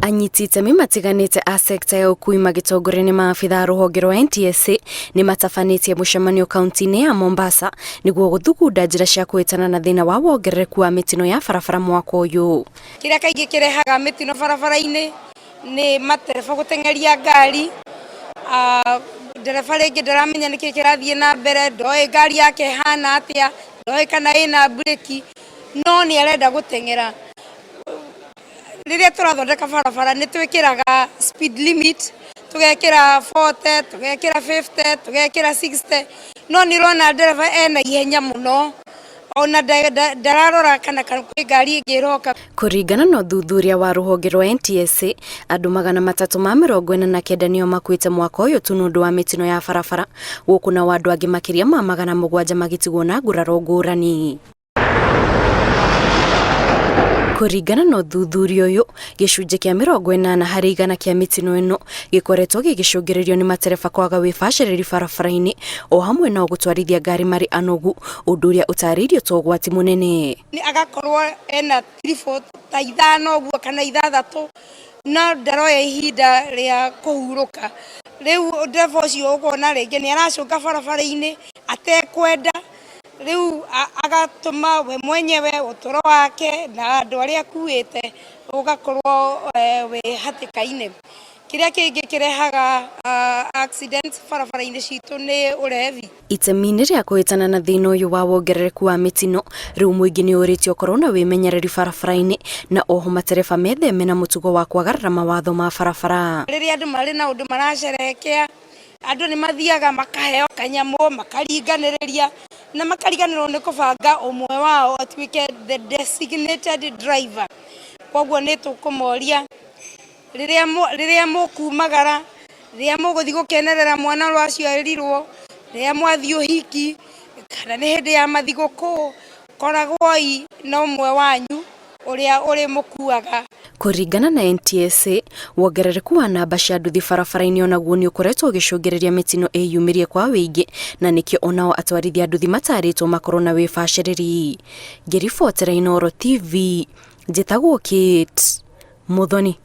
Anyiti itemi matiganĩte a sekta ya ũkui magĩtongorio nĩ maabitha a rũhonge rwa NTSA nĩ matabanĩtie mũcemanio kaunti-inĩ ya Mombasa nĩguo gũthugunda njĩra cia kũhĩtana na thĩna wa wongerereku wa mĩtino ya barabara mwaka ũyũ. Kĩrĩa kaingĩ kĩrehaga mĩtino barabara-inĩ nĩ matereba gũteng'eria ngari, ndereba rĩngĩ ndaramenya nĩkĩ kĩrathiĩ na mbere, ndoĩ ngari yake ĩhana atĩa, ndoĩ kana ĩna mburĩki, no nĩ arenda gũteng'era. Rĩrĩa tũrathondeka barabara nĩ twĩkĩraga speed limit, tũgekĩra 40, tũgekĩra 50, tũgekĩra 60, no nĩ ũrona ndereba ena ihenya mũno, ona ndararora kana kwĩ ngari ĩngĩ ĩroka. Kũringana na ũthuthuria wa rũhonge rwa NTSA, andũ 349 nĩo makuĩte mwaka ũyũ tu nĩ ũndũ wa mĩtino ya barabara, gũkũ nao andũ angĩ makĩria ma 700 magĩtigwo na nguraro ngũrani. Kũringana na ũthuthuria ũyũ, gĩcunjĩ kĩa 80% kĩa mĩtino ĩno gĩkoretwo gĩgĩcũngĩrĩrio nĩ matereba kwaga wĩbacĩrĩri barabara-inĩ o hamwe nao gũtwarithia ngari marĩ anogu, ũndũ ũrĩa ũtarĩirio ta ũgwati mũnene. Agakorwo ena tiribũ ta ithano ũguo kana ithathatũ, no ndaroya ihinda rĩa kũhurũka. Rĩu ndereba ũcio ũkona rĩngĩ nĩ aracũnga barabara-inĩ atekwenda. Rĩu agatũma we mwenyewe ũtũro wake na andũ arĩa akuĩte ũgakorwo wĩ hatĩka-inĩ. Kĩrĩa kĩngĩ kĩrehaga accident barabara-inĩ citũ nĩ ũrevi. Itemi-inĩ rĩa kũhĩtana na thĩna ũyũ wa wongerereku wa mĩtino, rĩu mũingĩ nĩ ũrĩtio ũkorwo na wĩmenyereri barabara-inĩ na oho matereba metheme na mũtugo wa kwagarara mawatho ma barabara. Rĩrĩa andũ marĩ na ũndũ maracerehekea Andũ nĩ mathiaga makaheo kanyamũ, makaringanĩrĩria na makariganĩrwo nĩ kũbanga ũmwe wao atuĩke the designated driver. Koguo nĩ tũkũmoria rĩrĩa mũkumagara, rĩrĩa mũgũthiĩ gũkenerera mwana ũraciarirwo, rĩrĩa mwathiĩ ũhiki, kana nĩ hĩndĩ ya mathigũkũ, koragwoi na ũmwe wanyu ũrĩa ũrĩmũkuaga. Kũringana na NTSA, wongerereku wa namba cia nduthi barabara-inĩ onaguo nĩ ũkoretwo ũgĩcũngĩrĩria mĩtino ĩyumĩrie kwa wĩingĩ na nĩkĩo onao atwarithia a nduthi matarĩtwo makorwo na wĩbacĩrĩri. Ngĩribotera Inooro TV, njĩtagwo Kate Muthoni.